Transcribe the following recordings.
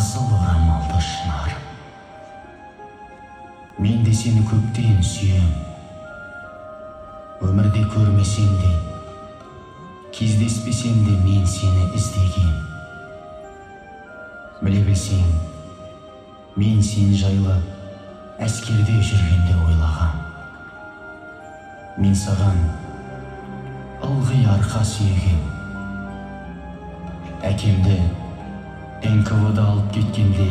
Қызыл орамалды шынарым. Мен де сені көптен сүйем. Өмірде көрмесем де, кездеспесем де, мен сені іздегем. Біле білсең, мен сен жайлы әскерде жүргенде ойлағам. Мен саған ылғи арқа сүйегем. Әкемді НКВД алып кеткенде,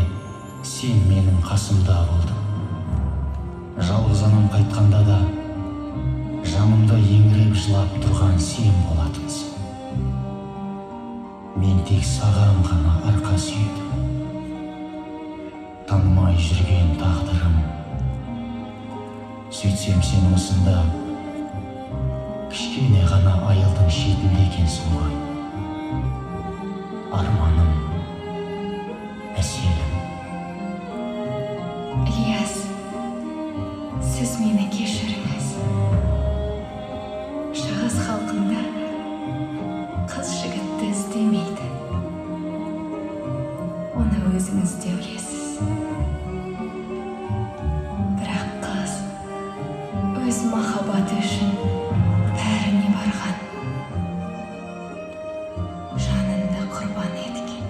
сен менің қасымда болдың. Жалғыз анам қайтқанда да жанымда еңіреп жылап тұрған сен болатынсың. Мен тек саған ғана арқа сүйедім. Танымай жүрген тағдырым. Сөйтсем, сен осында, кішкене ғана айылдың шетінде екенсің ғой. Арманым, Әселім. Ілияс, сіз мені кешіріңіз. Шығыс халқында қыз жігітті іздемейді. Оны өзіңіз де білесіз. Бірақ қыз өз махаббаты үшін бәріне барған, жанын да құрбан еткен.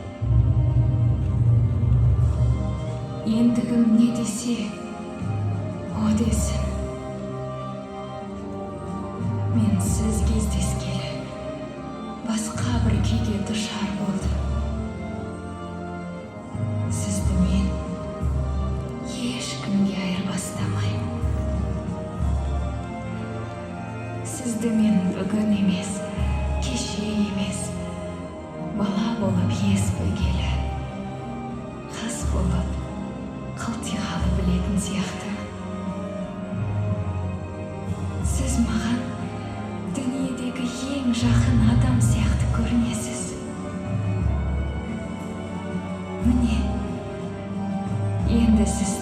Енді кім не десе, о десін. Мен сіз кездескелі басқа бір күйге душар болдым. Сізді мен ешкімге айырбастамаймын. Сізді мен бүгін емес, кеше емес, бала болып ес білгелі, қыз болып қылтиғалы білетін сияқтымын. Сіз маған дүниедегі ең жақын адам сияқты көрінесіз. Міне, енді сіз